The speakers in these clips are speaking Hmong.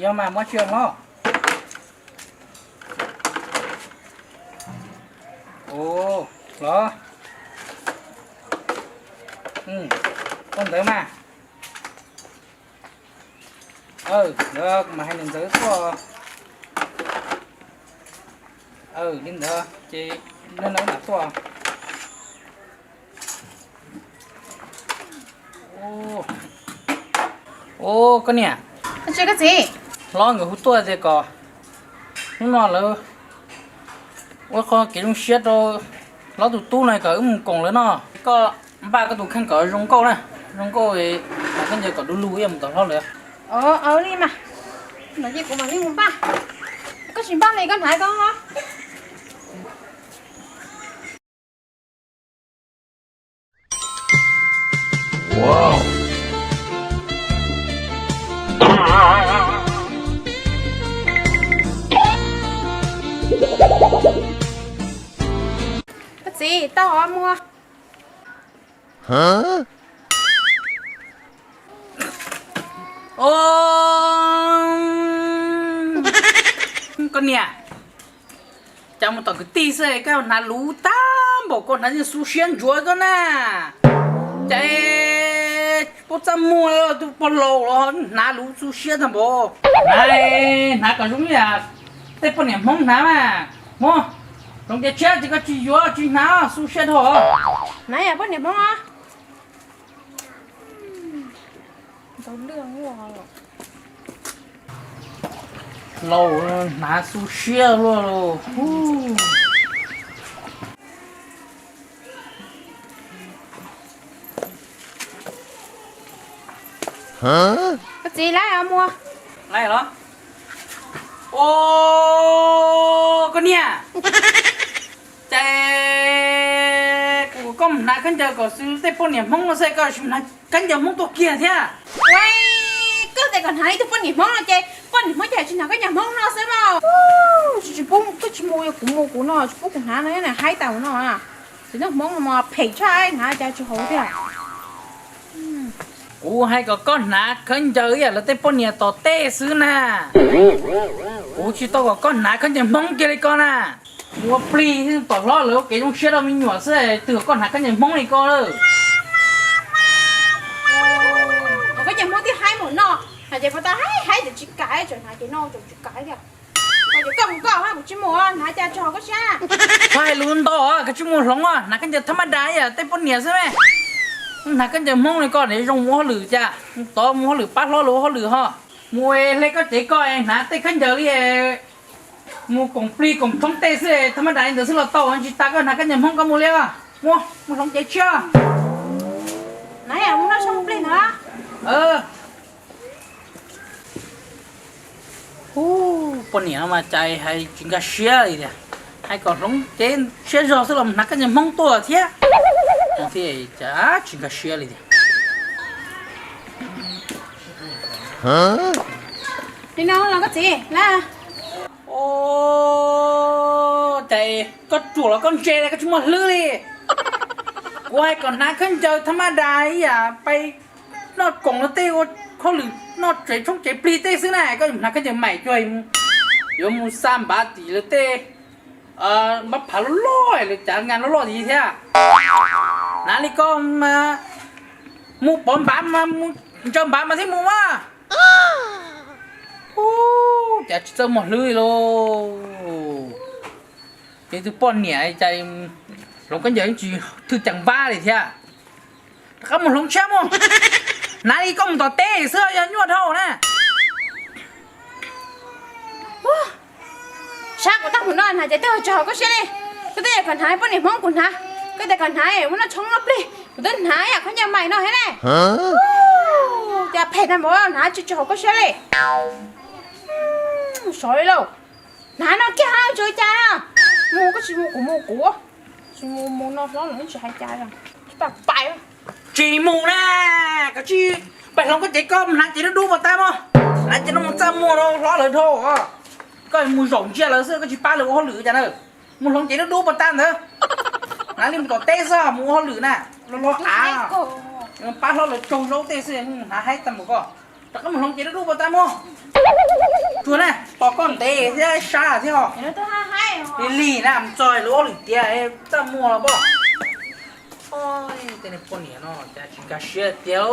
Yog mas, muab tsi hlob. Ua los, koj ntawd mas. Ntawd kuv mam hais nws ntxawv tuaj. Li ntawd ces nej no mam tuaj. Ua koj niam, hlob nkawd hu tuaj tias kom hnub no lawv ua qhov kev zoo siab rau hlob tus tub no kom wb mus koom lawv no. Koj npaj koj tus kheej kom zoo nkauj na, zoo nkauj, hnav khaub ncaws kom du lug ib yam mus tom hlob lawv. Ua li mas, no ces kuv mam li mus npaj. Koj tsis npaj li koj hnav koj. Koj txiv, tau os, muaj. Koj niam, cas mus tom kwv tij xwb koj hnav luv tag npaum, koj hnav yeej xu siab ntsuav koj na. Cas puab txaj muag tus pog laus los hnav luv xu siab tag npaum. Hnav, hnav kom zoo li tej poj niam Hmoob hnav mas. Muab, hloov cev tshiab ces koj tsis yuav tsis hnav, xu siab dhau. Hnav yam poj niam Hmoob os. Laus hnav xu siab luaj. Koj txiv, lawv mus. Lawv los? Ua, koj niam, ces kuv kom koj mus hnav khaub ncaws kom xws tej poj niam Hmoob no xwb, koj tsis hnav khaub ncaws Hmoob tuaj kiag thiab. Koj tias kom hnav ib tug poj niam Hmoob no ces poj niam Hmoob ces tsis hnav khaub ncaws Hmoob no xwb mas. Tsis, tsis pub, koj tsis mus, yog kuv mus kuv no, tsis pub kuv hnav no, haib tas no. Txiv neej Hmoob no mas phem tshaj, hnav cas tsis haum tiag. Kuv hais kom koj hnav khaub ncaws ib yam li lawv tej poj niam tom tej xwb na. Kuv tsis tau kom koj hnav khaub ncaws Hmoob kiag li ko na. Ua plig tom hlob lawv ua kev zoo siab rau me nyuam xwb, twb kom koj hnav khaub ncaws Hmoob li ko lawm. Khaub ncaws Hmoob twb haib mus no, hais tias puas tau haib haib ces tsis kam, tseem hnav ces no tseem tsis kam tiag. Koj mus koj, kuv tsis mus, hnav cas tsis haum koj siab. Koj hais lus ntau, koj tsis mus hloov, hnav khaub ncaws thab maj das ib yam tej poj niam xwb me. Hnav khaub ncaws Hmoob li koj zoo mus ua hauj lwm cas, tod mus hauj lwm pab hlob lawv ua hauj lwm ho. Mus hle koj cev koj hnav tej khaub ncaws li mus koom plig koom tshoob tej xwb, thab maj das li ntawd xwb los tau, tsis tas koj hnav khaub ncaws Hmoob koj mus li. Mus, mus hloov cev tshiab. Poj niam no mas cas hais tsis nkag siab li tiag, hais kom hloov cev tshiab zog xwb los hnav khaub ncaws Hmoob tuaj thiab. Cas tsis nkag siab li tiag. Li no los koj txiv na. Ua, cas koj ruam los koj ntse li, koj tsis muaj hlwb li. Kuv hais kom hnav khaub ncaws thab maj das ib yam pais noj koom lawv tej ua hauj lwm noj tsev tshoob tsev plig tej xwb na, koj hnav khaub ncaws maim cuag yuav mus xa npav tim lawv tej npav phav loj loj, lawv cav ngas loj loj tim thiab. Hnav li koj mus pov npav mas, mus ntsaws npav mas thiaj mus mas. Ua, cas tsis txawj muaj hlwb li lauj. Ces tus poj niam cas hloov khaub ncaws yeej tsis thwj ceev npav li thiab. Rov qab mus hloov tshiab mus. Hnav li koj mus tom teb xwb yog nyuaj dhau na. Sab kuv tag mus no hnav ces twb tsis haum koj siab li. Koj twb tias kom hnav poj niam Hmoob kuv hnav, koj tias kom hnav muab noj tshoob noj plig kuv twb hnav yam khaub ncaws maim no thiab ne. Cas phem tag npaum, hnav tsis tsis haum koj siab li. Sov li lauj, hnav no kiag tsis ua cas na. Mus koj tsis mus kuv mus kuv, tsis mus mus no hlob lawv tsis hais cas li. Pais pais. Tsis mus na, koj tsis pais hloov koj cev, koj hnav cev dub dub pas tag mog. Hnav cev no mus txaj muag rau hlob lawv dhau. Koj mus zaum ntsia lawv xwb, koj tsis pab lawv ua hauj lwm cas na. Mus hloov cev dub dub pas tag ntawd, hnav li mus tom teb xwb, mus ua hauj lwm na. Loj loj av, pab hlob lawv tsaug zaub tej xwb, hnav haib tag npaum koj. Rov qab mus hloov cev dub dub pas tag mog. Tsuag na, tos koj ntev thiab sab thiab os. Lig lig na, mus txog lawv ua hauj lwm tiav txaj muag los pob. Tej poj niam no cas tsis nkag siab tiag.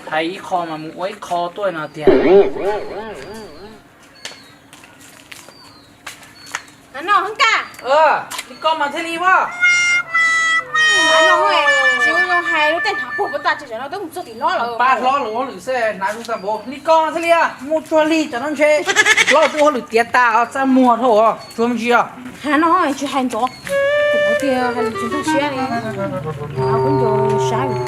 Hais ib qho mas mus ua ib qho tuaj no tiag. Li koj mas thiaj li pob. Tsis ua zoo hais lub tej hnav puag pas tag, tsis tam no twb mus txog tim hlob lawv, pab hlob lawv ua hauj lwm xwb hnav zoo tag npaum. Li koj thiaj li muaj tsuag lig tam no ntshe hlob twb ua hauj lwm tiav tas os, txaj muag dhau os, tsuag me ntsis os. Hnav no tsis hais ntxov, kuv tias hais lus tsis nkag siab li. Hnav kuv ncaus sab yus